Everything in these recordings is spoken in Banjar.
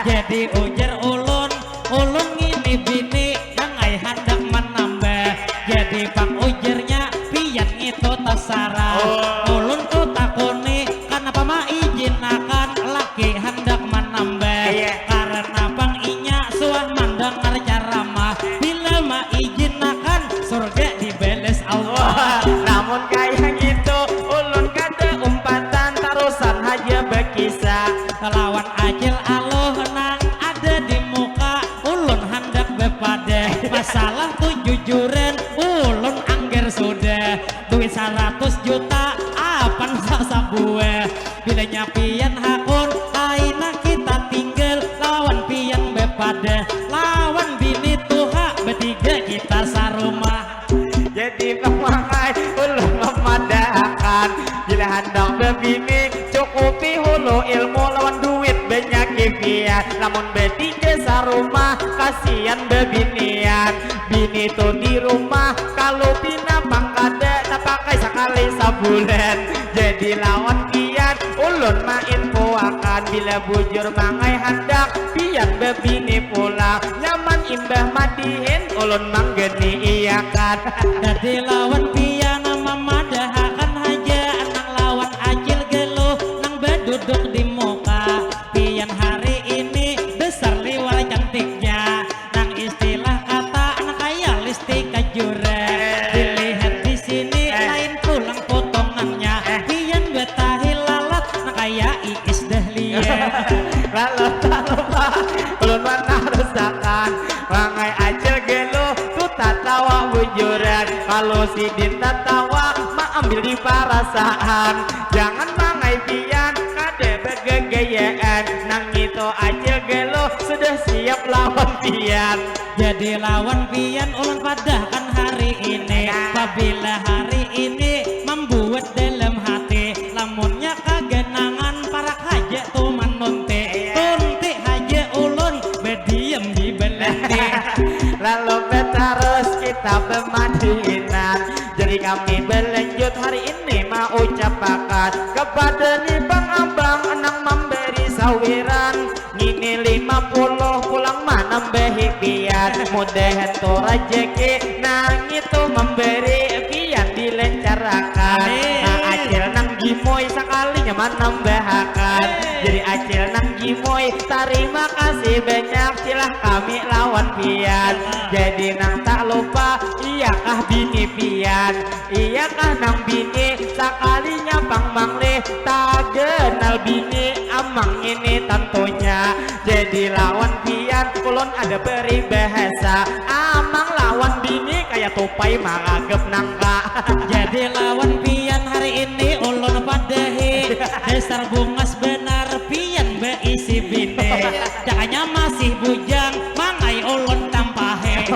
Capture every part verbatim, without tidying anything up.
Jadi ujar ulun, ulun ngini bini, nang ai handak manambah. Jadi pang ujarnya, pian ngitu tasarah. Oh. Ulun tu takuni, kanapa maijinakan laki handak manambah? Iya. Karena pang inya suah mandangar caramah. Bila maijinakan, surga dibalas Allah. Wah, namun kaya ngitu, ulun kada umpatan, tarusan haja bakisah. Lawan Acil Aluh nang ada di muka, ulun handak bapadah. Masalah tujujuran, ulun angger sudah. Duit saratus juta, apan sa-, sabuah. Bilanya pian hakun, kaina kita tinggal, lawan pian bapadah. Lawan bini tuha, batiga kita sarumah. Jadi pang mangai ulun mamadahakan, bila handak babini, cukupi hulu ilmu lawan duit banyak kifian. Lamun batiga sarumah, kasian babinian. Bini tu di rumah, kalu pina pang kada tapakai sakali sabulan. Jadi lawan pian, ulun mainfoakan, bila bujur mangai handak, pian babini pulang. Nyaman imbah madihin, ulun manggeni iakan. Jadi lawan pian mamadahakan haja, nang lawan Acil Galuh nang baduduk di muka. Pian hari ini besar liwar cantiknya, nang istilah kata nang kaya lipstik kajura. Eh. Dilihat di sini, eh, lain pulang potongannya. Eh. Pian batahi lalat nang kaya iis dahlia. Lalu tak lupa ulun pernah rusakan, mangai Acil Galuh tu tatawa bujuran. Kalu sidin tatawa, maambil di parasaan. Jangan mangai pian kada bagagayaan, nang ngitu Acil Galuh sudah siap lawan pian. Jadi lawan pian ulun padahkan hari ini. Nah. Pabila hari ini mambuat dalam hati, lamunnya kaganangan parak haja tu manunti. Iya. Tunti haja ulun badiam di balandi. Lalu batarus kita bamadihinan. Jadi kami balanjut hari ini maucapakan kapada ni pang abang nang mambari sawiran. Ngini lima puluh pulang manambahi pian. Mudahan tu rajaki nang itu mambari pian dilancarakan. Amin. Nah, Acil nang Gimoi sakalinya manambahakan. Hei. Jadi Acil nang Gimoi, tarima kasih banyak, silah kami lawan pian. Jadi nang tak lupa, iyakah bini pian? Iyakah nang bini, sakalinya pang manglih, taganal bini amang ini tantunya. Jadi lawan pian ulun ada peribahasa, amang lawan bini kaya tupai maragap nangka. Jadi lawan pian hari ini ulun padahi, dasar bungas banar pian baisi bini. Jakanya masih bujang, mangai ulun tampahi.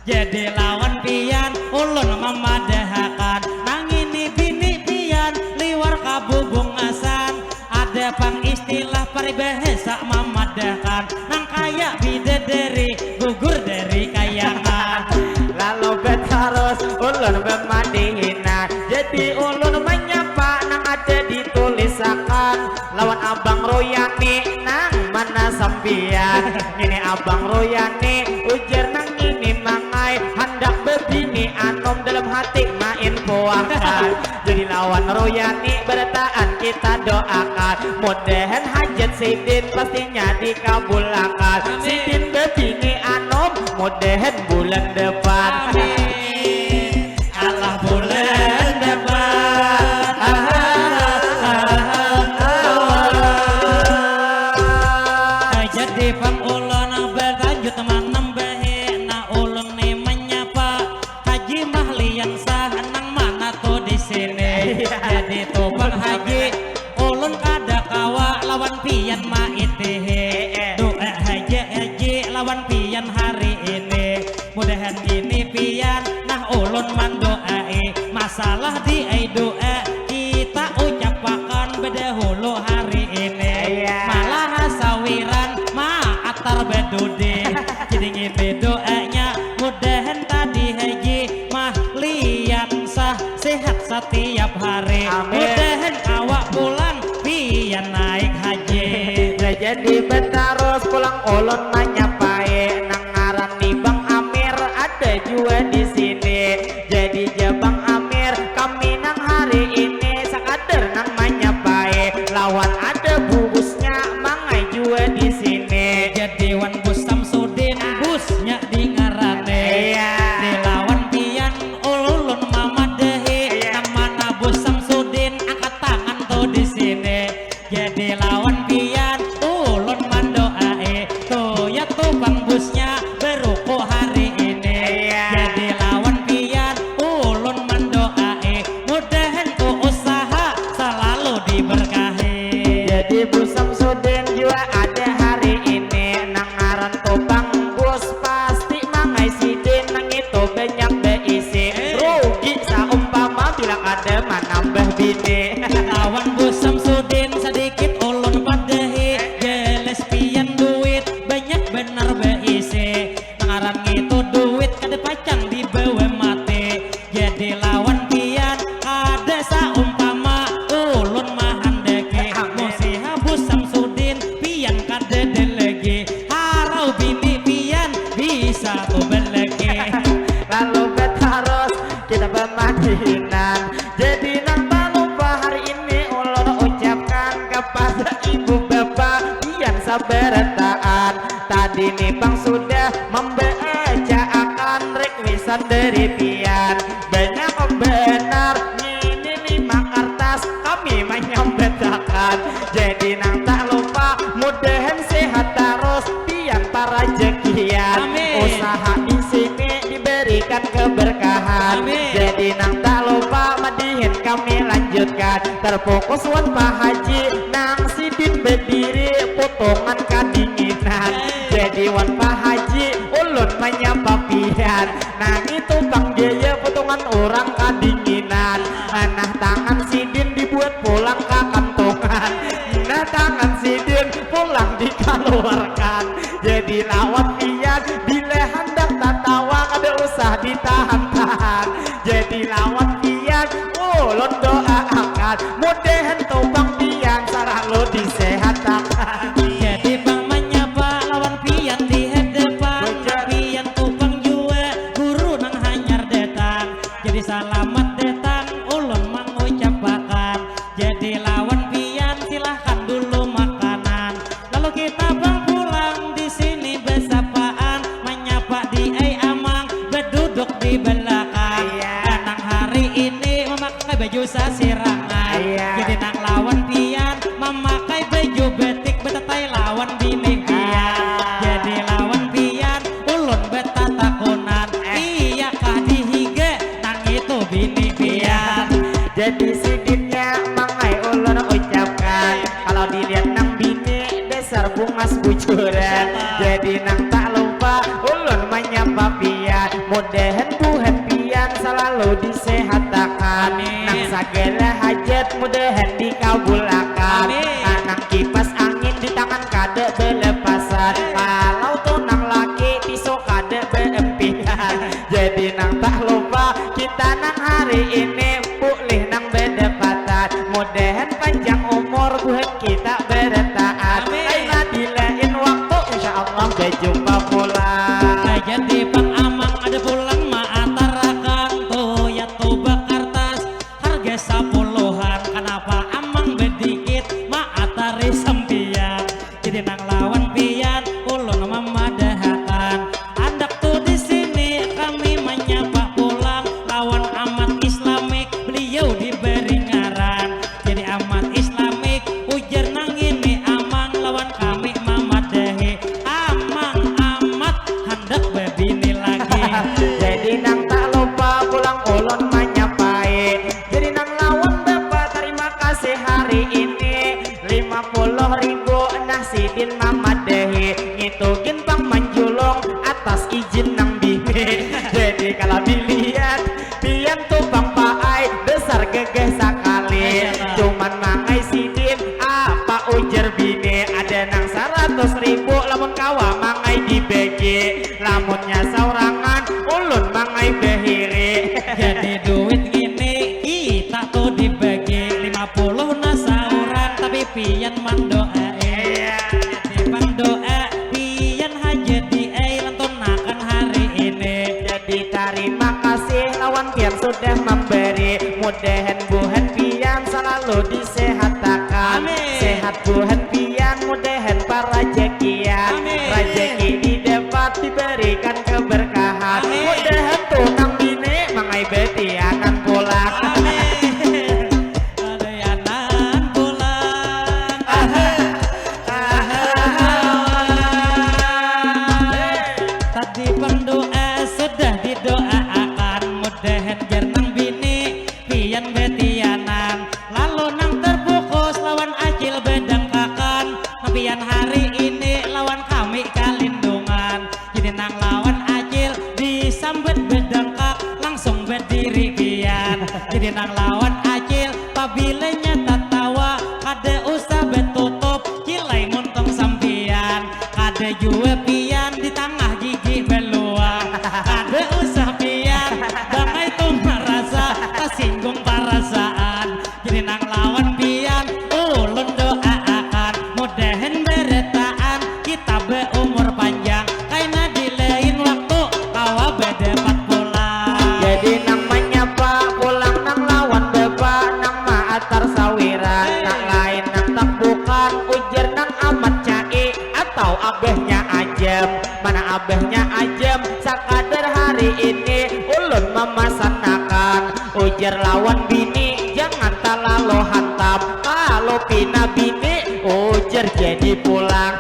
Jadi lawan pian ulun mamadahakan, nang ini bini pian liwar kabubungasan. Ada pang istilah paribahasa mamadahkan, nang kaya bidadari gugur dari kayangan. Lalu batarus ulun bamadihinan, jadi ulun manyapa nang ada ditulisakan. Lawan Abang Ruyani, nang mana sampian? Ngini Abang Ruyani, ujar nang ngini mangai, handak babini anum dalam hati mainfoakan. Jadi lawan Ruyani barataan kita doakan, mudahan hajat sidin pastinya dikabulakan. Amin. Sidin babini anum, mudahan bulan depan. Amin. Alah bulan depan. Jadi pang ulun balanjut manambahi, nah ulun ni manyapa Haji Mahliansah nang mana tu di sini. Iya. Jadi tu pang Haji, ulun kada kawa lawan pian maitihi. Eh, eh. Doa haja Haji lawan pian hari ini. Mudahan ngini pian, nah ulun mandoai. Masalah di ai doa, kita ucapakan badahulu hari ini. Iya. Malah sawiran maatar badudi. Jadi ngini doanya, mudahan tadi Haji Mahliansah sehat satiap hari. Amin. Mudahan kawa pulang pian naik haji. Jadi betarus pulang ulun manyapai nang ngaran ni Bang Amir ada jua di sini. Jadi ja Bang Amir, kami nang hari ini sakadar nang manyapai lawan ada bubusnya mangai jua di sini. Jadi wan Bus Samsudin, busnya di ngarane. Iya. Dilawan pian ulun mamadahi. Iya. Nang mana Bus Samsudin angkat tangan tu di sini. Jadi lawan pian ulun mandoai tu ya tu pang busnya beruku hari ini. Iya. Jadi lawan pian ulun mandoai mudahan tu usaha selalu diberkahi. Jadi Bus Samsudin jua ada hari ini nang ngaran tu pang bus pasti mangai sidin nang itu banyak beisi. Eh. Rugi saumpama bila kada manambah bini. Lawan Bus Samsudin sadikit ulun padahi, jelas pian duit banyak banar baisi. Nang ngaran ngitu duit kada pacang dibawa mati. Jadi lawan pian kada saumpama ulun mahandaki. Amin. Mun si Habus Samsudin pian kadada lagi. Harau bini pian bisa ku beleki. Lalu betarus kita pamadihinan. Jadi nang talupa hari ini ulun ucapkan kepada ibu bapa pian sabarataan. Tadi ni pang sudah mambacaakan requestan dari pian. Banyak banar ngini lima kartas kami manyambatakan. Jadi nang talupa mudahan sehat tarus pian parajakian. Amin. Usaha di sini diberikan keberkahan. Amin. Jadi nang talupa madihin kami lanjutkan. Terfokus wan Pak Haji nang sidin bediri putungan kadinginan. Amin. Jadi wan Pak Haji ulun manyapa pian. Nah, ngitu pang gaya putungan urang kadinginan. Nah, tangan sidin dibuat pulang ka kantungan. Nah, tangan sidin pulang dikaluarkan. Jadi lawan pian bila handak tatawa kada usah ditahan-tahan. Jadi lawan pian ulun doaakan mudahan tu pang pian salalu disehatakan. Jadi pang manyapa lawan pian di hadapan. Bujur. Pian tu pang jua guru nang hanyar datang. Jadi salamat datang ulun mangucapakan. Jadi lawan pian silahkan dulu makanan. Lalu kita pang pulang di sini besapaan manyapa di ai amang beduduk di belakang. Iya. Nang hari ini memakai baju sasirangan. Iya. Jadi nang lawan pian mamakai baju betik betetai lawan bini pian. Ah. Jadi lawan pian ulun betatakunan. Eh. Iya kah di higa nang itu bini pian. Jadi sidinnya mangai ulun ucapkan. Kalau dilihat nang bini dasar bungas bujuran. Jadi nang tak lupa ulun manyapa pian. Mudahan buhan pian salalu disehatakan. Amin. Nang sagala hajat mudahan dikabulakan. Amin. Nang kipas angin di tangan kada belepasan. Amin. Kalau tu nang laki pisau kada beempian. Jadi nang tak lupa kita nang hari ini pulih nang bedapatan. Mudahan panjang umur buhan kita berataan. Amin. Lain di lain waktu insya Allah bejumpa pulang. Nah, jadi pang amang ada pulang maatarakan tu ya tu bakartas harga sapuluhan. Kenapa amang bedikit maatari sampian? Jadi nang lawan pian ulun mamadahakan. Andak tu di sini kami manyapa pulang lawan Amat Islamik, beliau diberi ngaran. Jadi Amat Islamik ujar nang ini amang lawan kami mamadahi. Amang Amat handak babini lagi. Jadi nang tak lupa pulang ulun manyapai. Jadi nang lawan bapa tarima kasih hari ini. Lima puluh ribu nah sidin mamadahi, ngitu gin pang manjulung atas ijin nang bini. Jadi kalau dilihat pian tu pang paai dasar gagah sakali. Masya Allah. Cuman mangai sidin apa ujar bini, ada nang saratus ribu lamun kawa mangai dibagi, lamunnya saurangan ulun mangai bahiri. Jadi duit ngini kita tu dibagi lima puluh nah sauran tapi pian mandoai. Iya. Mudah memberi, mudahan buhan pian selalu disehatakan. Amin. Sehat buhan pian, mudahan parajakian. Amin. Rajaki didapat, diberikan keberkahan. Amin. Mudahan tu nang bini mangai betianan pulang. Amin. Betianan pulang. Aha. Aha. Tadi pang doa sudah didoaakan, mudahan jar nang bini pian betianan, lalu nang terbukus lawan acil bedangkakan, nang pian hari ini lawan kami kalindungan. Jadi nang lawan acil disambat bedangkak, langsung berdiri pian. Jadi nang lawan acil pabilanya tatawa, kada usah betutup, cilai muntung sampian. Kada jua pian di tangah gigi beluah. Kada usah pian bangai tu marasa tasinggung parasaan. Jadi nang lawan pian ulun doaakan, mudahan barataan kita beumur panjang, kaina di lain waktu kawa badapat pulang. Jadi nang manyapa pulang nang lawan bapa nang maatar sawiran, nang lain nang tak bukan, ujar nang amat cai atau abahnya ajam. Mana abahnya ajam, sakadar hari ini ulun mamasanakan, ujar lawan bini jangan talalu hantam, kalu pina bini ujar jadi pulang.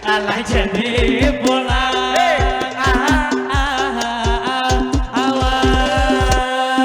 Alah jadi pulang. Hei. Aha, aha, aha, awan.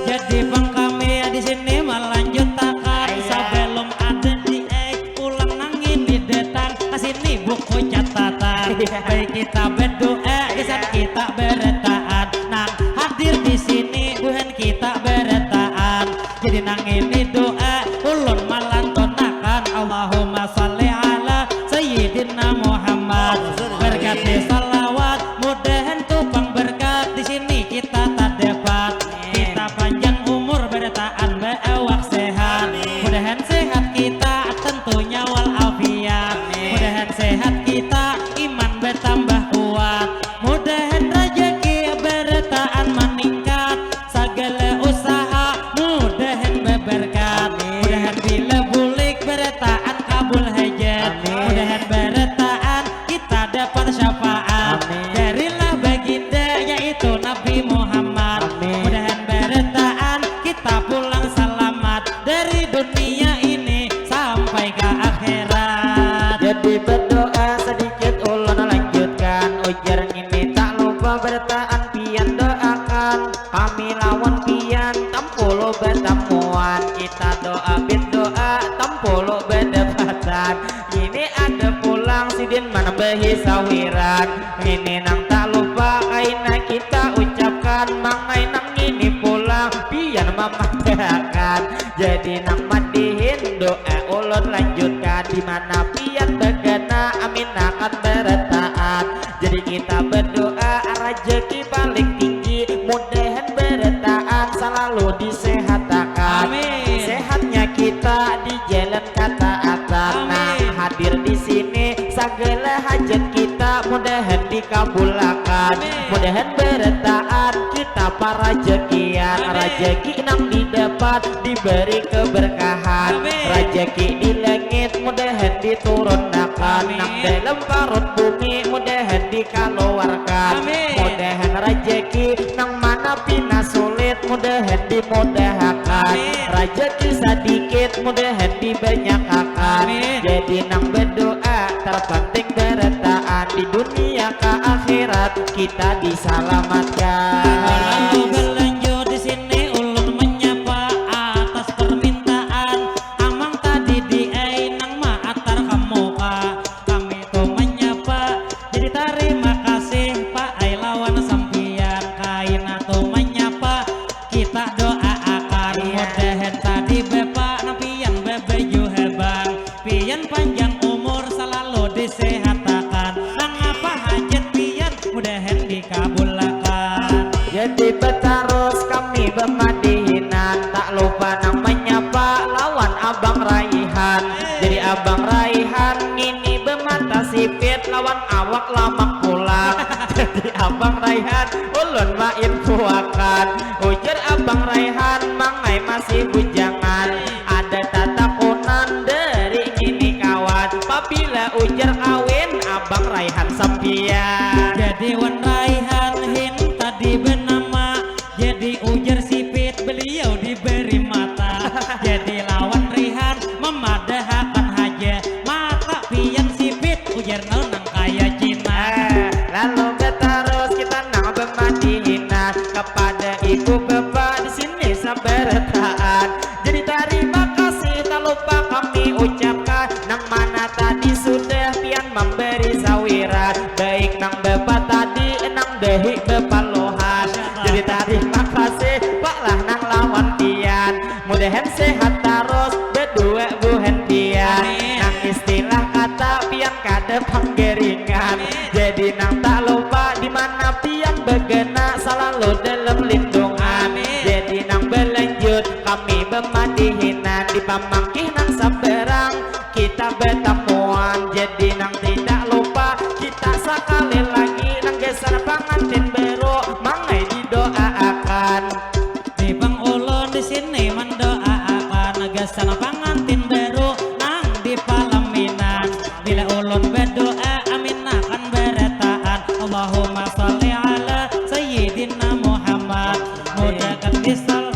Jadi pang kami di sini malanjutakan. Iya. Sebelum ada di ek pulang nang ini datang ka sini buku catatan. Iya. Baik kita berdoa, iya, gasan kita berataan. Nang hadir di sini buhan kita berataan. Jadi nang ini doa ulun malantunakan, Allahumma shalli ala Sayyidina Muhammad. Allahumma shalli. Berkati salawat, mudahan tu pang berkat di sini kita tadapat. Amin. Kita panjang umur, barataan, baawak sehat. Amin. Mudahan sehat kita tentunya wal afiat. Amin. Mudahan sehat kita iman bertambah kuat. Mudahan rajaki barataan maningkat. Sagala usaha mudahan babarkat. Amin. Mudahan bila bulik barataan kabul hajat. Amin. Mudahan barataan kita dapat syafaat. Amin. Darilah baginda yaitu Nabi Muhammad. Amin. Mudahan barataan kita pulang salamat dari dunia ini sampai ka akhirat. Jadi berdoa sedikit ulun lanjutkan, ujar ngini tak lupa barataan pian doakan. Kami lawan pian tampulu batamuan, kita doa bit doa tampulu badapatan. Ini ada pulang sidin manambahi sawiran. Ini nang tak lupa kaina kita ucapkan, mangai nang ini pulang pian mamadahakan. Jadi nang madihin doa ulun lanjutkan, di mana pian bagana aminakan barataan. Jadi kita berdoa rajaki paling tinggi, mudahan barataan salalu disehatakan. Amin. Sehatnya kita di jalan kataatan. Amin. Nang hadir di sini sagala hajat kita mudahan dikabulakan. Amin. Mudahan barataan kita parajakian. Amin. Rajaki nang didapat diberi keberkahan. Amin. Rajaki di langit mudahan diturunakan. Amin. Nang dalam parut bumi mudahan dikaluarkan. Amin. Mudahan rajaki nang mana pina sulit mudahan dimudahakan. Amin. Rajaki sadikit mudahan dibanyakakan. Amin. Jadi nang berdoa terpenting barataan, di dunia ka akhirat kita disalamatkan. Lalu balanjut di sini ulun menyapa atas permintaan amang tadi di ai nang maatar ka muka. Kami tu menyapa, jadi tarima kasih Pak ai lawan sampiyan. Kaina tu menyapa, kita doaakan. Iya. Mudahan tadi Bapak nang pian babaju habang, pian panjang umur salalu disehatakan. Nang apa hajat pian mudahan dikabulakan. Jadi batarus kami bamadihinan, tak lupa nang menyapa lawan Abang Raihan. Jadi Abang Raihan ngini bamata sipit lawan awak lamak pulang. Jadi Abang Raihan Raihan, ulun mainfoakan, ujar Abang Raihan, mangai masih bujangan. Ada tatakunan dari ngini kawan, pabila ujar kawin Abang Raihan sampian. Jadi wan Raihan hin tadi benama, jadi ujar Sipit beliau diberi mata. Jadi lawan Rihan memadahakan haja, mata pian Sipit ujar nang kaya Cina. Eh, lalu betarus kita nang bemadihinan kepada ibu bapa di sini sabarataan. Jadi tarima kasih tak lupa kami ucapkan, nang mana tadi sudah pian memberi sawiran, baik nang bapa tadi nang dahi bepaluhan. Jadi tarima kasih pak lah nang lawan pian. Mudahan sehat tarus bedua buhan pian. Amin. Nang istilah kata pian kada panggaringan. Amin. Jadi nang tak lupa di mana pian begena salalu dalam lindungan. Amin. Jadi nang belanjut kami bemadihinan di pamangkih nang sabarang kita betamuan. Jadi nang tidak lupa kita sakali lagi nang gasan pangantin baru mangai didoaakan. Di pang ulun di sini mandoaakan gasan pangantin baru nang di palaminan. Bila ulun badoa amin akan barataan. Allahumma sholli ala sayyidina Muhammad. Mudakan disal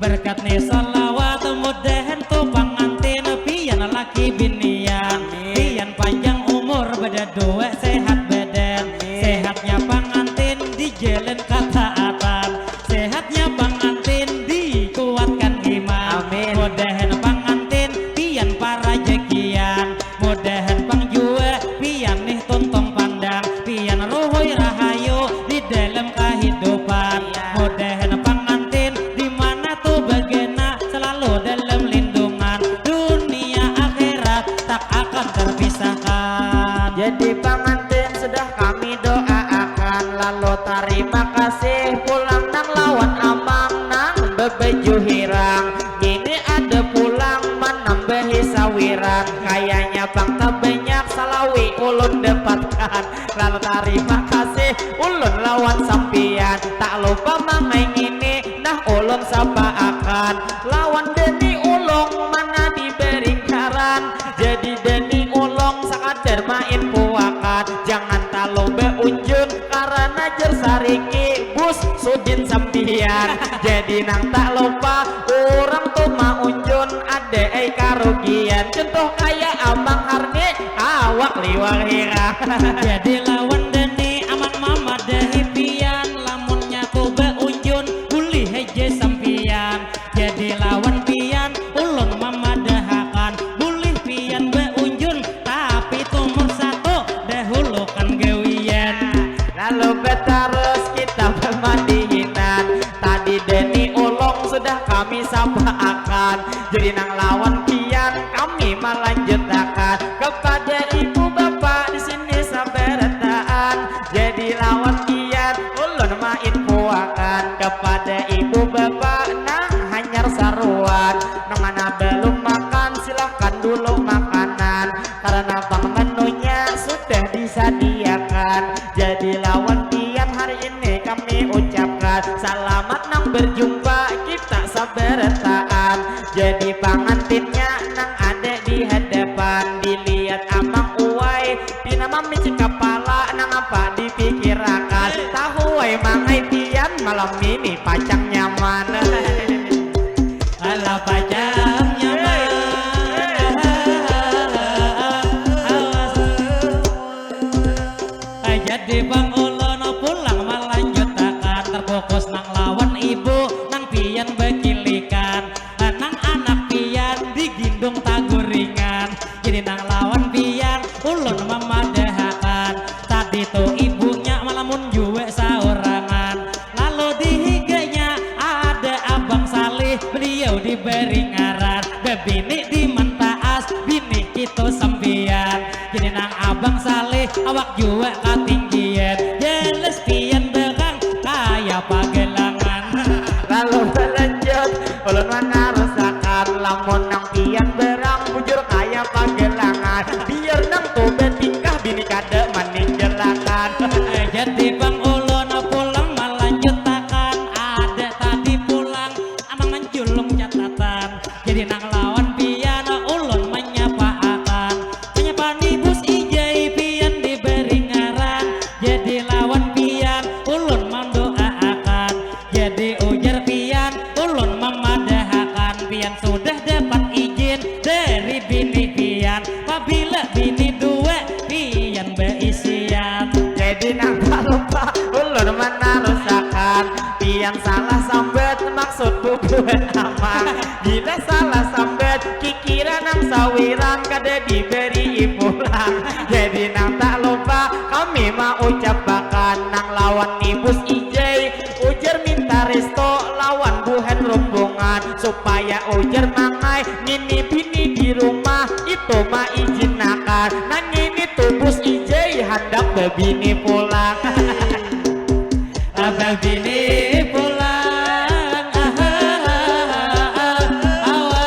berkat ni salawat mudahan tu pangantin pian laki binian. Amin. Pian panjang umur bedadua sehat badan. Amin. Sehatnya pangantin di jalan kataatan. Sehatnya pangantin dikuatkan iman. Amin. Mudahan pangantin pian parajakian. Mudahan pang jua pian nih tuntung pandang. Pian ruhui rahayu di dalam kahidupan. Iya. Mudahan pangantin di mana tu bagana selalu dalam lindungan. Dunia akhirat tak akan terpisahkan. Jadi pangantin sudah kami doaakan, lalu tarima kasih pulang nang lawan amang nang bebaju hirang. Ini ada pulang manambahi sawiran, kayanya pang tabanyak salawi ulun dapatkan. Lalu tarima kasih ulun lawan sampian, tak lupa mangai ngini nah ulun sapaakan. Lawan Deni Ulung mana diberi ngaran, jadi Deni Ulung sakadar mainfoakan, jangan talu baunjun karana jar sariki bus sudin sampian. Jadi nang tak lupa urang tu maunjun ada ai karugian, contoh kaya Amang Harni awak liwar hirang. Jadi lawan Deni Amang mamadahi pian, lamunnya tu baunjun bulih haja sampian. Jadi lawan pian ulun mamadahakan, bulih pian baunjun tapi tumur satu dahulukan gawian. Lalu batarus kita bamadihinan, tadi Deni Ulung sudah kami sapaakan, jadi nang lawan pian kami malanjutakan. Kepada ibu bapa di sini sabarataan, jadi lawan pian ulun mainfoakan. Kepada ibu bapa nang hanyar saruan, nang mana balum makan silahkan dulu makanan, karana pang menunya sudah disadiakan. Jadi lawan pian hari ini kami ucapkan salamat nang berjumpa kita sabarataan. Jadi pangantinnya nang ada di hadapan, dilihat Amang Uwai pina mamicik kapala, nang apa dipikirakan. Tahu ai mangai pian malam ini pacang nyaman. Alah pacang nyaman. Awas. Jadi pang ulun pulang malanjutakan, terfokus nang lawan ibu nang pian bakilikan, nang anak pian digindung taguringan. Jadi nang lawan pian ulun mamadahakan, tadi tu ibunya malamun jua saurangan. Lalu di higanya ada Abang Salih, beliau diberi ngaran babini di Mentaas, bini itu sampian. Jadi nang Abang Salih awak jua katinggian, jelas pian berang kaya pagelangan. Lalu balanjut ulun manarusakan, lamun nang pian berang bujur kaya pagelangan, biar nang tu batingkah bini kada maninggalakan. Jadi pang ulun diberi pulang. Jadi nang tak lupa kami mau ucapakan nang lawan nibus ijai ujar minta resto lawan buhan rombongan supaya ujar mangai ngini bini di rumah itu maijinakan nang ngini tubus ijai handak bebini pulang. Abah bini pulang awan.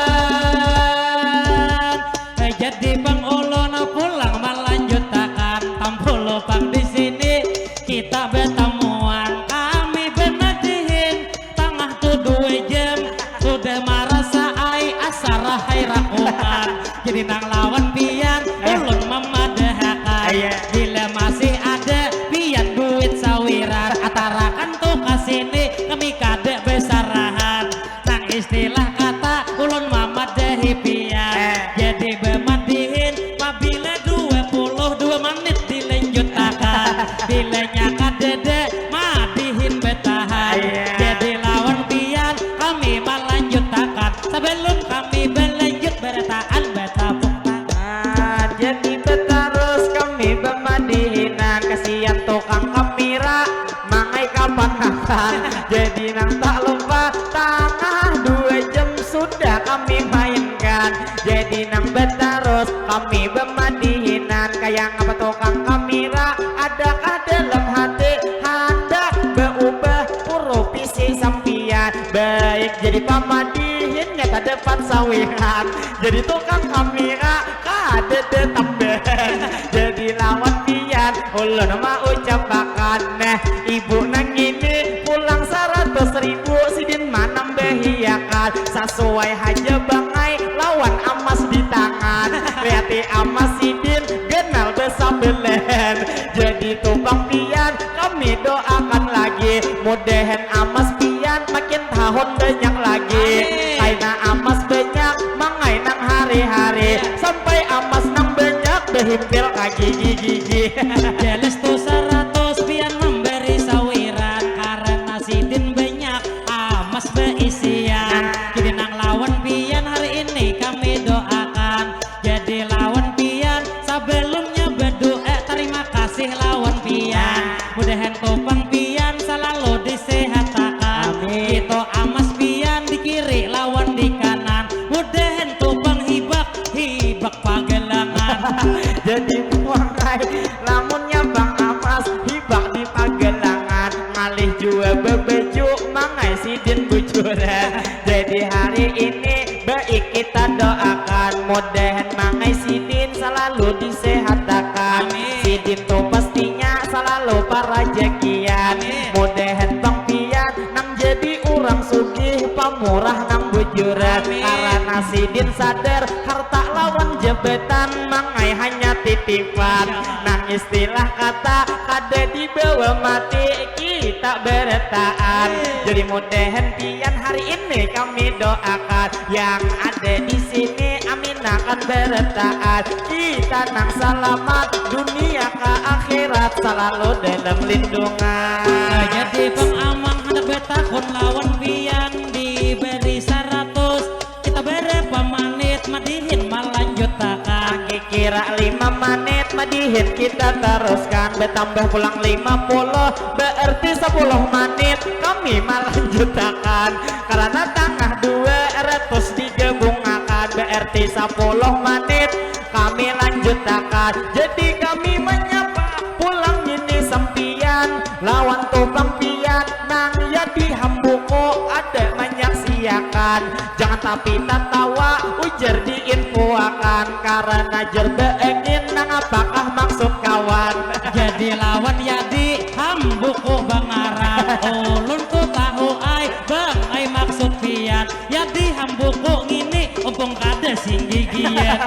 Jadi pang ulun pulang malanjutakan tampulu pang di sini kita betamuan kami bemadihin tangah tu dua jam sudah marasa ai asarah hai rakungan. Jadi nang lawan pian ulun mamadahakan bila masih ada pian duit sawiran atarakan tu kasini kami kada besarahan nang istilah kata ulun mamadahi pian jadi bemadihin pabila dua puluh dua menit dilanjutakan bilanya kadada madihin betahan jadi lawan pian kami malanjutakan sebelum kami berlanjut berataan betapuk tangan. Jadi betarus kami bemadihinan kasian tukang kamera mangai kapanasan. Jadi nang tak lupa tangah dua jam sudah kami mainkan. Jadi nang betarus kami bemadihinan kaya ngapa tukang kamera adakah dalam hati handak beubah purupisi sampian baik jadi pamadihin nyata dapat sawiran jadi tukang kamera kada ada tambahan jadi lawan pian ulun mau ucapakan nah ibu nang ini pulang saratus ribu sidin manambahiakan sasuai haja bangai lawan amas di tangan liati amas sidin ganal besabelahan jadi tupang pian kami doakan lagi mudahan amas pian makin tahun banyak lagi kaina amas banyak mangai nang hari-hari sampai amas nang banyak behimpil ka gigi-gigi jelas tu saratus pian memberi sawiran karena sidin banyak amas beisian jadi nang lawan pian hari ini kami doakan jadi lawan pian sebelumnya berdoa terima kasih lawan pian mudahan tupang pian selalu disehatakan Amin. Kita amas pian di kiri lawan di kanan mudahan tupang hibak hibak pagelangan jadi muangai lamunnya bang amas hibak di pagelangan ngalih jua bebeju mangai sidin bujuran jadi hari ini baik kita doakan mudahan mangai sidin selalu disehatakan Amin. Sidin tu pastinya selalu parajakian Amin. Mudahan pang pian nang jadi urang sugih pamurah nang bujuran Amin. Karena sidin sadar harta lawan jabatan mangai hanya titipan nang istilah kata kada dibawa mati kita berataan Amin. Jadi mudahan pian hari ini kami doakan yang ada di sini amin akan berataan kita nang salamat dunia ka akhirat salalu dalam lindungan jadi pang amang handak betakun lawan pian diberi saratus kita berapa manit madihin malanjutakan kira lima manit madihin kita teruskan bertambah pulang lima puluh berarti sepuluh manit kami malanjutakan karena tangah dua ratus digabungakan berarti sepuluh manit kami lanjutakan jadi kami menyapa pulang ini sampian lawan tukang pian nang ya di hambuku ada manyaksiakan jangan tapi tatawa ujar diinfuakan karena jer beengin nang apakah maksud kawan jadi lawan ya di hambuku bangaran ulun tu tahu ai bang ai maksud pian ya di hambuku ngini umpung kada singgigian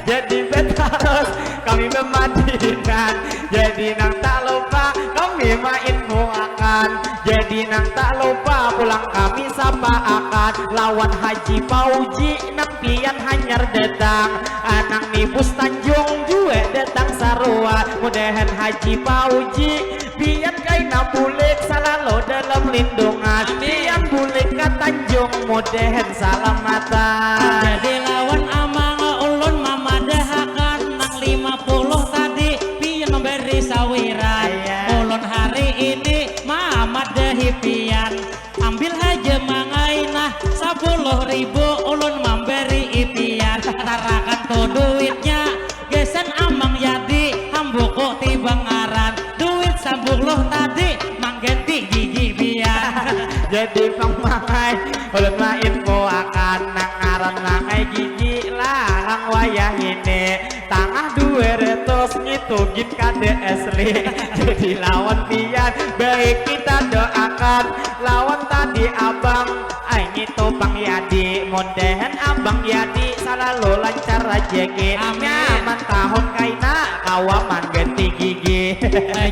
jadi betarus kami memadinan jadi nang tak lupa kami mainfuakan jadi nang tak lupa pulang kami sapa akan lawan Haji Pauji nang pian hanyar datang anang nibus Tanjung jua datang sarua mudahan Haji Pauji pian kaina bulik salalu dalam lindungan pian bulik ka Tanjung mudahan salamatan jadi lawan amang ulun mamadahakan Puluh ribu ulun mambari ipian, tarakan tu duitnya, gesen amang yadi, hambuku tibangaran, duit sabuluh tadi, mangganti gigi pian. Jadi pang mangai, ulun mainfo akan, nang ngaran mangai gigi, larang wayah ini. Tangah dua ratus ngitu gin kada asli. Jadi lawan pian baik kita doakan. Lawan tadi abang ai ngitu pang yadi. Mudahan abang yadi salalu lancar rajaki. Amin. Nyaman tahun kaina kawa mangganti gigi.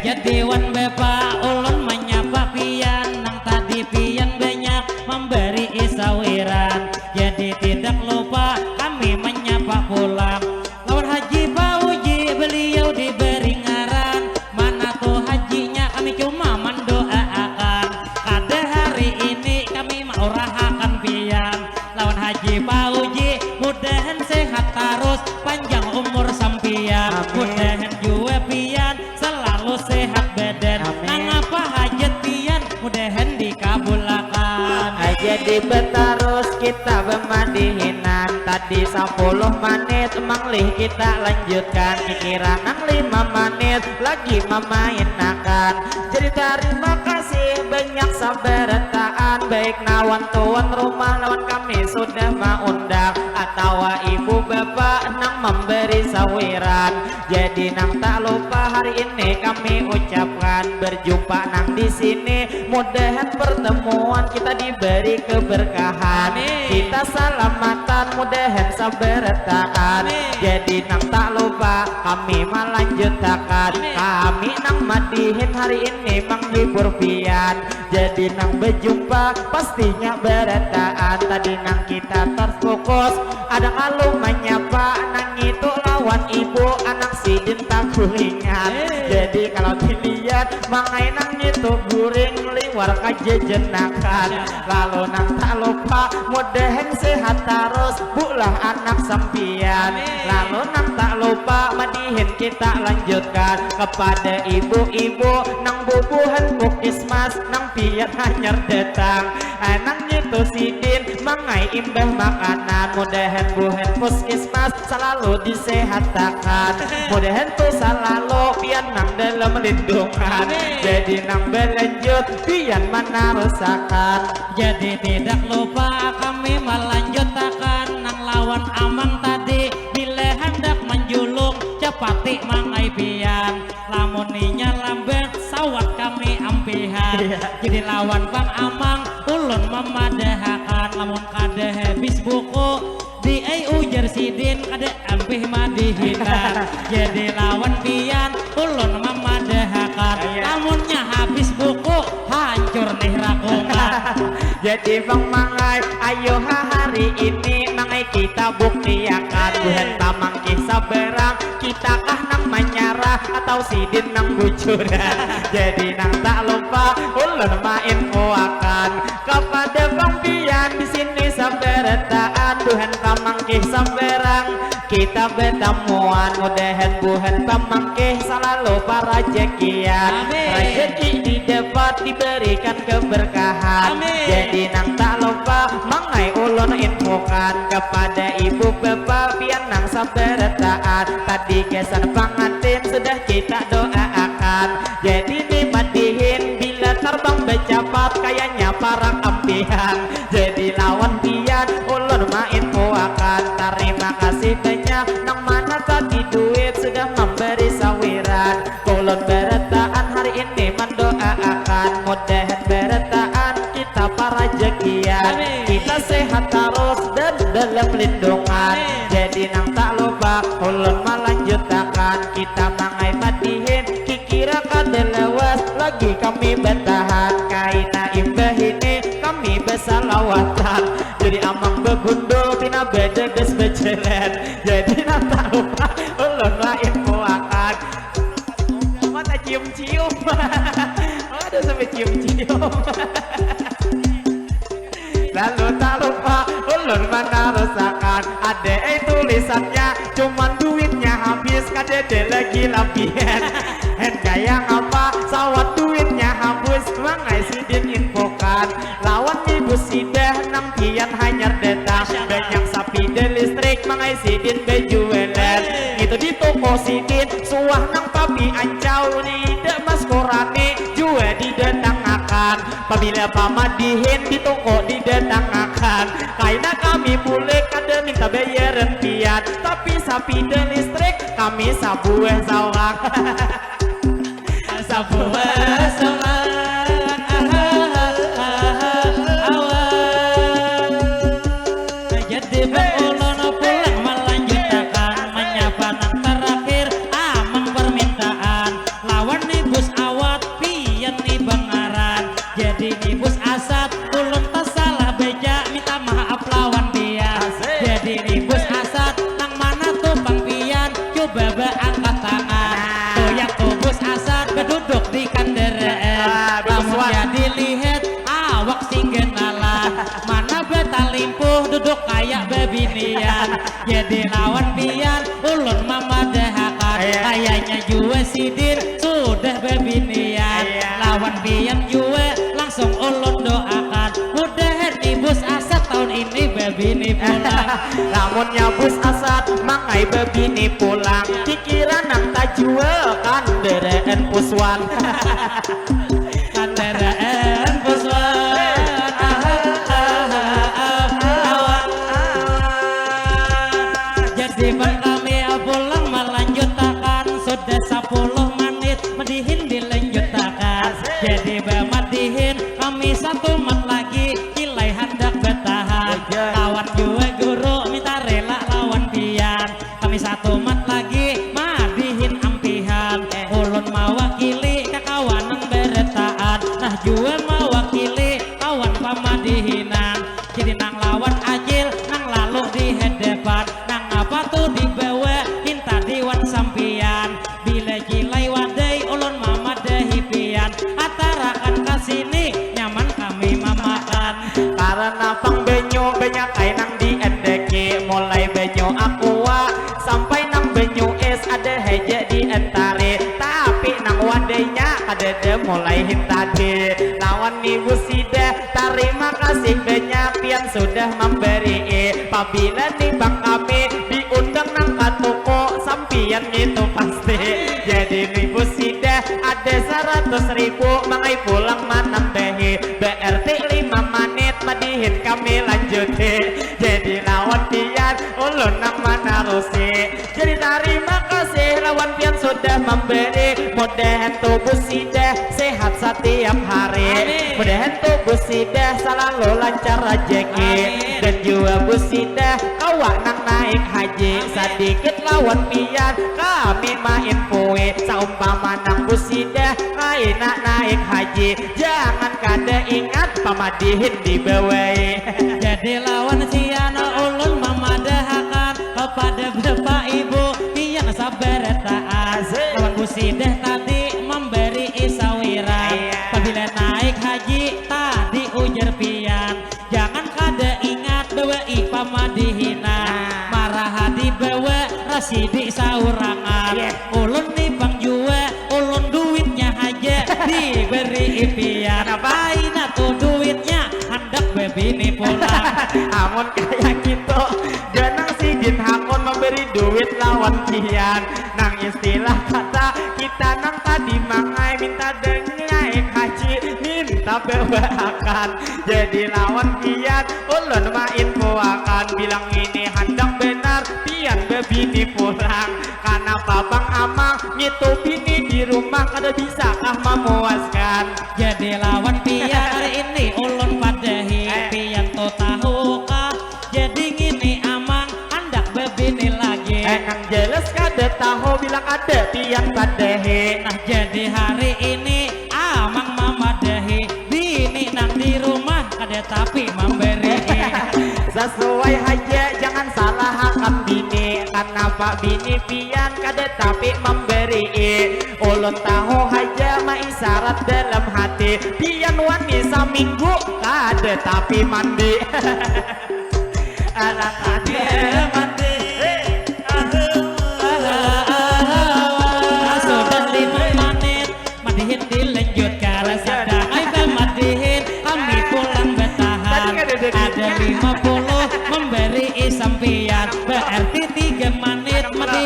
Jadi wan bapa ulun manyapa pian nang tadi pian banyak mambari isawiran. Jadi tidak lupa kami manyapa pulang. Lawan Haji Fauji beliau diberi ngaran. Mana tu hajinya kami cuma mandoaakan. Kada hari ini kami maurahakan pian. Lawan Haji Fauji mudahan sehat tarus panjang umur sampian. Amin. Mudahan jua pian salalu sehat badan. Amin. Nangapa hajat pian mudahan dikabulakan. Jadi batarus kita bamadihinan. Tadi sapuluh manit manglih kita lanjutkan. Kikira nang lima manit lagi mamainakan. Jadi tarima kasih banyak sabarataan. Baik nawan tuan rumah lawan kami sudah maundang. Atawa ibu bapa nang mambari sawiran. Jadi nang tak lupa hari ini kami ucapkan berjumpa nang di sini. Mudahan pertemuan kita diberi keberkahan. Amin. Kita salamatan mudahan sabarataan. Amin. Jadi nang tak lupa kami malanjutakan. Amin. Kami nang madihin hari ini manghibur pian. Jadi nang bajumpa pastinya barataan. Tadi nang kita terfokus ada kalu manyapa nang itu lawan ibu anak sidin tagulingan. Hei. Jadi kalau dilihat mangai nang itu guring liwar kajejenakan. Ya. Lalu nang tak lupa mudahan sehat tarus bulah anak sampian. Amin. Lalu nang tak lupa madihin kita lanjutkan kepada ibu-ibu nang bubuhan puskesmas nang pian hanyar datang. Nang ngitu sidin mangai imbah makanan. Mudahan buhan puskesmas salalu disehatakan. Mudahan tu salalu pian nang dalam lindungan. Amin. Jadi nang balanjut pian manarusakan. Jadi tidak lupa kami malanjutakan nang lawan amang tadi. Bila handak manjulung capati mangai pian. Lamun inya lambat sawat kami ampihan. Iya. Jadi lawan pang amang ulun mamadahakan. Lamun kada habis buku di ai ujar sidin kada ampih madihikan. Jadi lawan pian ulun mamadahakan. Iya. Lamunnya habis buku hancur nih rakungan. Jadi pang mangai ayo ha hari ini mangai kita buktiakan. Hei. Buhan pamangkih sabarang. Kitakah nang manyarah atau sidin nang bujuran? Jadi nang tak lupa ulun mainfoakan kepada pang pian di sini sabarataan buhan pamangkih sabarang kita batamuan mudahan buhan pamangkih salalu parajakian. Amin. Rajaki didapat diberikan keberkahan. Amin. Jadi nang tak lupa mangai ulun infokan kepada ibu bapa pian nang sabarataan. Tadi gasan pangantin sudah kita doaakan. Jadi ni madihin bila tarbang bacapat kayanya parak ampihan. Jadi lawan pian ulun mainfoakan. Tarima kasih banyak nang mana tadi duit sudah mambari sawiran. Ulun barataan hari ini mandoaakan mudahan barataan kita parajakian. Amin. Kita sehat tarus dan dalam lindungan. Amin. Jadi nang tak lupa ulun malanjutakan kita mangai madihin kikira kada lawas lagi kami batahan kaina imbah ini kami basalawatan. Jadi amang bagundul pina badadas bajalan. Jadi nang tak lupa ulun mainfoakan. Mata cium-cium. Ada sampai cium-cium. Lalu tak lupa ulun manarusakan. Ada ai tulisannya, cuman duitnya habis, kadada lagi labihan. Hen kaya ngapa sawat duitnya habis, mangai sidin infokan. Lawan ibu sidah nang pian hanya Sidin bejualan itu di toko sidin, suah nang papi ancau di de mas korane jua didatangakan. Pabila pamadihin di toko didatangakan, kaina kami bulik kada minta bayaran pian, tapi sapida listrik kami sabuah sawang. Sabuah sawang. Jadi bang ulun pulang melanjutakan menyapa nang terakhir amang permintaan lawan ni bus awat pian ni bengaran. Jadi ni bus asat ulun tasalah beja minta maaf lawan pian. Jadi ni bus asat nang mana tu pang pian coba beangkat tangan. Tuyak tu bus asat beduduk di kendaraan. Lamun jadi lihat awak singgenalah mana betalimpuh duduk kayak bebinian. Jadi lawan pian ulun mamadahakan kayaknya jua sidin sudah bebinian. Lawan pian jua langsung ulun doakan mudahan ni bus asat tahun ini bebini pulang. Lamunnya bus asat mangai bebini pulang, kikira nang tajua kandaraan puswan. Kandaraan puswan. Jadi bang kami pulang melanjutakan sudah sepuluh menit madihin dilanjutakan. Jadi bamadihin kami satu mat lagi kilai handak betahan. Lawan jua guru minta rela lawan pian. Kami satu mat lagi madihin ampihan. Ulun mawakili kakawanan beretaan. Nah jua mawakili kawan pamadihinan. Jadi nang lawan acil nang lalu di hadapan. Nang apa tu dibawa hinta diwan sampian. Bila kilai wadai ulun mamadahi pian. Atarakan ka sini nyaman kami mamakan. Karena pang banyu banyak ai nang diendeki mulai banyu aqua sampai nang banyu es ada haja dientari tapi nang wadainya kadada mulai hintadi lawan ni bus sida. Tarima kasih banyak pian sudah mambarii. Pabila ni bang kami diundang nang ka toko sampian ngitu pasti. Jadi ni bus sida ada saratus ribu mangai pulang manambahi. Berarti lima manit madihin kami lanjuti. Jadi lawan pian ulun nang manarusi. Jadi tarima kasih lawan pian sudah mamberi. Mudahan tubuh sidah sehat satiap hari. Mudahan tubuh sidah salalu lancar rajeki. Dan jua bus sidah kawa nang naik haji. Sadikit lawan pian kami mainfoi. Saumpama nang bus sidah kaina naik haji. Jangan kada ingat pamadihin dibawai. Jadi lawan siana ulun mamadahakan kepada bapak ibu pian sabarataan. Lawan bus sidah tadi mambari isawiran. Pabila naik haji tadi ujar pian. Jangan kada ingat bawai pamadihinan. Maraha dibawa rasidi saurangan. Ulun ni pang jua ulun duitnya haja diberi pian. Kaina tu duitnya handak babini pulang. Amun kaya kitu ganang sidin hakun mambari duit lawan pian. Nang istilah kata kita nang tadi mangai minta dangi naik haji minta bawaakan. Jadi lawan pian ulun mainfoakan bilang ini handak banar pian babini pulang. Kanapa bang amang ngitu bini di rumah kada bisakah mamuaskan? Jadi lawan pian hari ini ulun padahi. Pian tu tahukah? Jadi ngini amang handak babini lagi. Eh nang jelas kada tahu bila kada pian padahi. Nah jadi hari ini amang mamadahi bini nang di rumah kada tapi mamberi. Sesuai haja jangan salahakan bini. Kanapa bini pian kada tapi mamberi? Ulun tahu haja maisarat dalam hati. Pian wani saminggu kada tapi mandi. Anak ada mandi. Sudah lima menit madihin dilanjutkan. Sadang ai madihin kami pulang betahan. Ada lima puluh memberi sampian berarti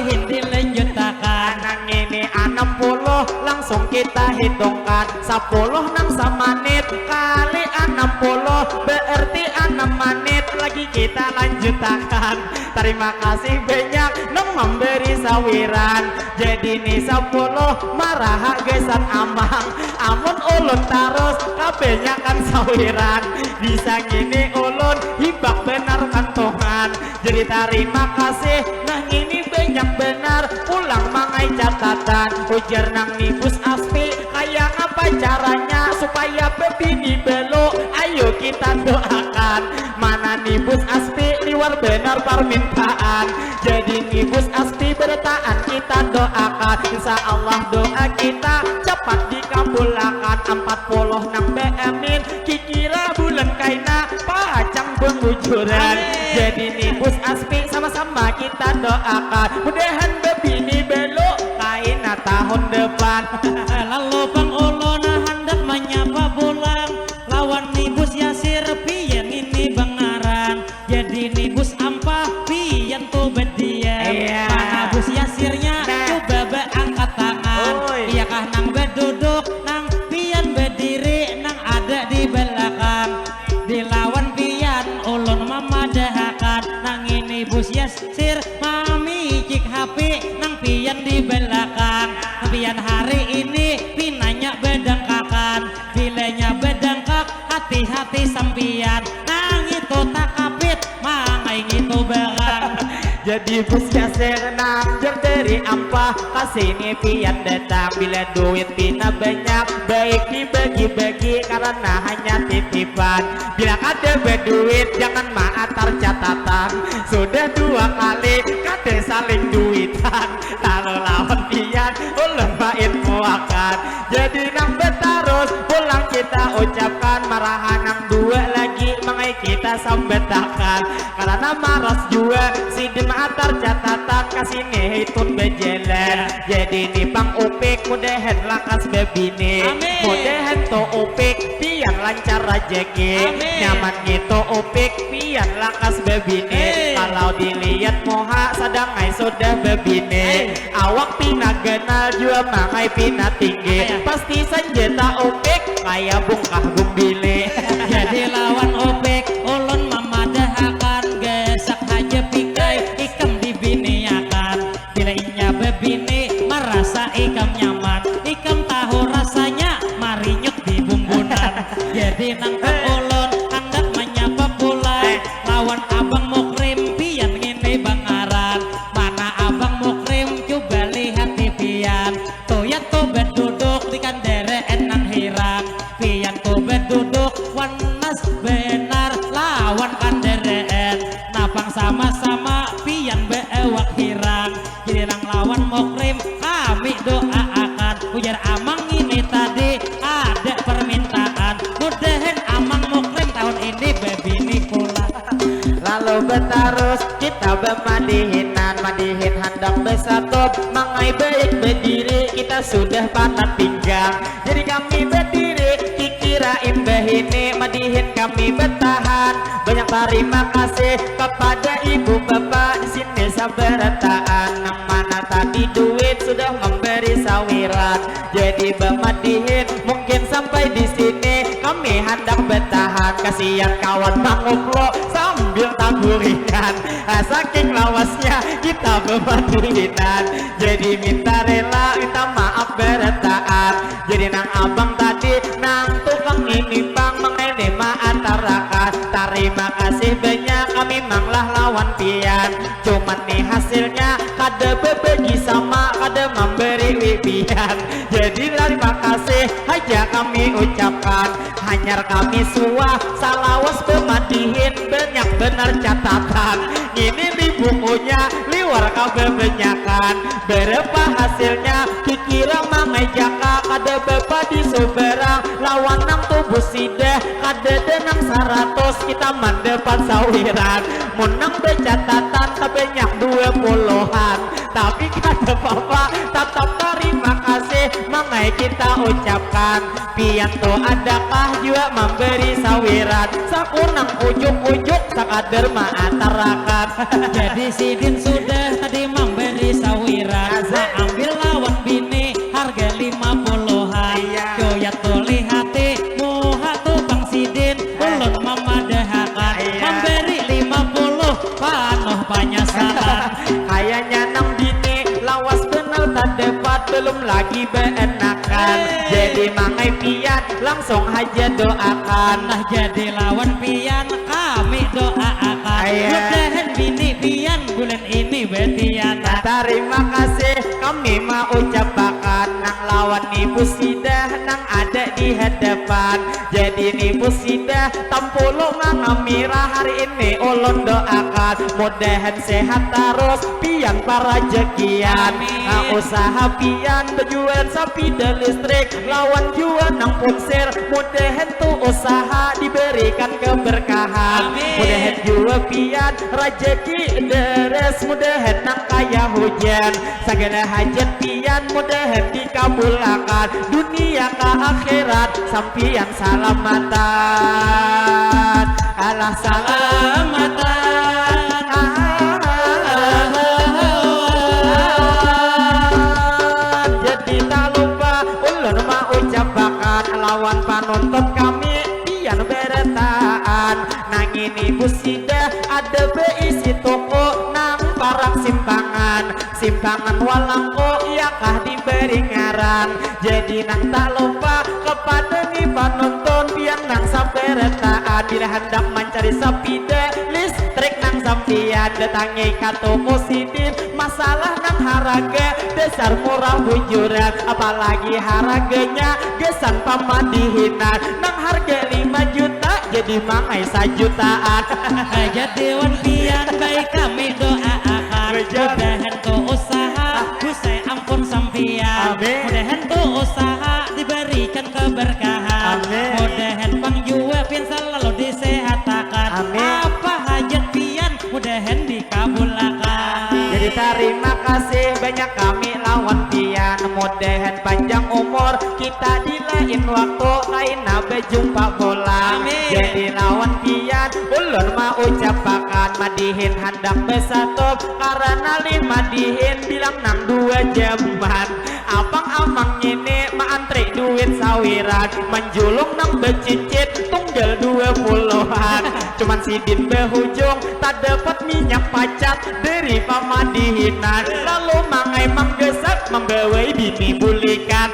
Hindi lanjutakan. Nang ini anam puluh, langsung kita hitungkan. Sapuluh nang samanit kali anam puluh, berarti anam manit. Lagi kita lanjutakan. Terima kasih banyak nang memberi sawiran. Jadi ni sapuluh maraha gasan amang. Amun ulun tarus kabanyakan sawiran. Bisa ngini ulun hibak benar kantungan. Jadi tarima kasih, nah ngini banyak benar pulang mangai catatan. Ujar nang ni Bus Aspi, kaya apa caranya supaya bebini belo? Ayo kita doakan. Mana ni Bus Aspi liwar benar permintaan. Jadi ni Bus Aspi berataan kita doakan. Insya Allah doa kita cepat dikabulakan. Empat puluh nang beamin, kikira bulan kaina pacang pengujuran. Amin. Jadi ni Bus Aspi sama-sama kita doakan. Mudahan bebini belo kaina tahun depan. Lalu pang ulun handak manyapa pulang lawan ni Bus Yasir, pian ini bangaran. Jadi ni Bus Ampah, pian tu bediam. Iya. Mana Bus Yasirnya? Nah. Cuba beangkat tangan. Oi. Iyakah nang beduduk, nang pian bediri, nang ada di belakang? Dilawan pian ulun mamadahakan. Nang ini Bus Yasir mamicik H P, nang pian di belakang. Pian hari ini pinanya bedangkakan. Bilanya bedangkak, hati-hati sampian. Nang itu takapit, mangai ngitu barang. Jadi Bus Yasir nang jar dari Ampah, kasini pian datang. Bila duit pina banyak, baik dibagi-bagi karena hanya titipan. Bila kada beduit, jangan maatar catatan. Sudah dua kali kada saling duitan. Lalu lawan pian ulun main muakan. Jadi nang betarus pulang kita ucapkan, maraha nang dua lagi mangai kita sambatakan. Karena maras jua sidin maatar catatan, kasini hitun bejalan. Jadi ni pang Upik mudahan lakas bebini. Amin. Mudahan tu Upik pian lancar rajaki. Amin. Nyaman ngitu Upik pian lakas bebini. Hei. Kalau dilihat muha sadang ai sudah bebini. Hei. Awak pina ganal jua mangai pina tinggi. Kaya. Pasti sanjata Upik kaya bungkah gumbili. Jadi lawan Upik ulun mamadahakan, gasak haja Pik ai ikam dibiniakan. Bila inya bebini marasa ikam nyaman, ikam tahu rasanya marinyut di bumbunan. Jadi nang pang ulun handak manyapa pulang. Eh. Lawan Abang Mukrim pian ngini bangaran. Mana Abang Mukrim, cuba lihati pian. Tuyat tu beduduk di kandaraan nang hirang. Pian tu beduduk wanas banar lawan kandaraan. Napang sama-sama pian baawak hirang. Jadi nang lawan Mukrim kami doaakan. Ujar Amang ngini tadi ada permintaan. Mudahan Amang Mukrim tahun ini bebini pulang. Lalu betarus kita bemadihinan, madihin handak besatup, mangai baik bediri, kita sudah panat pinggang. Jadi kami bediri, kikira imbah ini madihin kami betahan. Banyak tarima kasih kepada ibu bapa di sini sabarataan, nang mana tadi duit sudah memberi sawiran. Jadi bemadihin mungkin sampai di sini kami handak betahan. Kasian kawan manguplo sambil taguringan. Ah, saking lawasnya kita bemadihinan. Jadi minta rela, minta maaf berataan. Jadi nang abang tadi, nang tukang ini pang mangai ni maatarakan. Tarima kasih banyak kami mang lah lawan pian. Cuman ni hasilnya kada bebagi sama, kada mambari wibian. Jadi tarima kasih haja kami ucapkan. Hanyar kami suah salawas bemadihin, banyak benar catatan. Ngini ni bukunya liwar kababanyakan. Berapa hasilnya kikira mangai jaka, kada bepadi subarang lawan nang tubuh sidah. Kadada nang saratus kita mandapat sawiran. Mun nang becatatan tabanyak dua puluhan. Tapi kada papa, tatap tarima kasih mangai kita ucapkan. Pian tu adakah jua mambari sawiran? Saku nang ujuk-ujuk sakadar maatarakan. Jadi sidin sudah tadi mambari sawiran. Pikiran maambil lawan bini harga lima puluhan. Iya. Coyat tulih hati muha tukang sidin, ulun mamadahakan mambari lima puluh panuh panyasalan. Kayanya nang bini lawas banar tadapat, belum lagi baanakan. Jadi mangai pian langsung haja doakan. Nah, jadi lawan pian kami doaakan. Mudahan bini pian bulan ini batianak. Tarima kasih kami maucapakan nang lawan Ni Pusidah nang ada di hadapan. Jadi Ni Pusidah tampulu mangamira hari ini ulun doakan mudahan sehat tarus pian parajakian. Amin. Nah, usaha pian bajualan sapida listrik lawan jua nang punsir, mudahan tu usaha diberikan keberkahan. Amin. Mudahan jua pian rajaki deres, mudahan nang kaya hujan. Sagala hajat pian mudahan dikabulakan, dunia ka akhirat sampian salamatan. Alah salamatan. Jadi tak lupa ulun maucapakan lawan panuntut kami pian barataan. Nang ini Pusidah ada baisi toko nang parak simpangan. Simpangan Walangko iyakah dibari ngaran. Jadi nang tak lupa kepada ni panuntun pian nang sabarataan, bila handak mancari sapida listrik nang sampian datangi ka toko sidin. Masalah nang haraga dasar murah bujuran, apalagi haraganya gasan pamadihinan nang harga lima juta jadi mangai sajutaan. Jadi wan pian baik kami doa akan. Mudahan tu usaha usai ampun sampian. Amin. Mudahan tu usaha diberikan keberkahan. Amin. Mudahan pang jua pian selalu disehatakan. Amin. Apa hajat pian mudahan dikabulakan. Jadi tarima kasih banyak kami lawan pian. Mudahan panjang umur kita di lain waktu kaina bajumpa pulang. Amin. Jadi lawan pian ulun maucapakan madihin handak basatup karana lih madihin bilang nang dua jaman. Apang amang ngini maantri duit sawiran manjulung nang bacicit tunggal dua puluhan. Cuman sidin bahujung tadapat minyak pacat dari pamadihinan lalu mangai manggasak mambawai bini bulikan.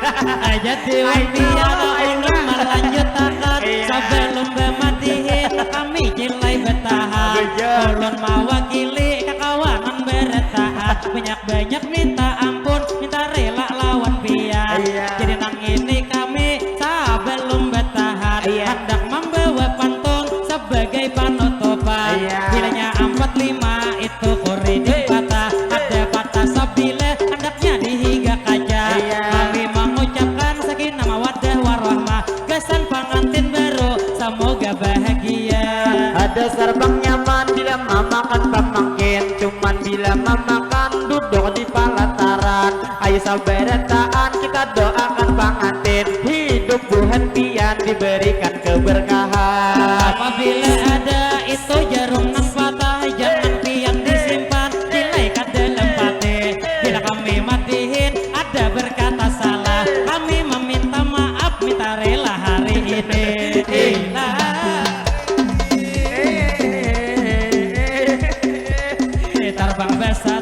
Jadi wan pian ulun malanjutakan. Iya. Sabalum bamadihin kami cilai batahan. Bujur. Ulun mawakili kakawanan barataan banyak-banyak minta ampun minta rela lawan pian. Iya. Jadi nang ini kami sabalum batahan. Iya. Handak mambawa pantun sabagai panutupan. Iya. Bilanya ampat lima itu kuriding patah. Ada patah sabila handaknya di higa kaca. Iya. Kami mangucapkan sakinah mawaddah warahmah gasan pangantin baru samoga bahagia. Dasar pang nyaman bila mamakan pamangkin, cuman bila mamakan duduk di palataran. Ayu sabarataan kita doakan pangantin hidup buhan pian diberikan keberkahan. Apabila ada itu jarum nang patah, jangan pian disimpan, cilai ka dalam pati. Bila kami madihin ada berkata salah, kami meminta maaf, minta rela hari ini. Ilah. Tarbang basa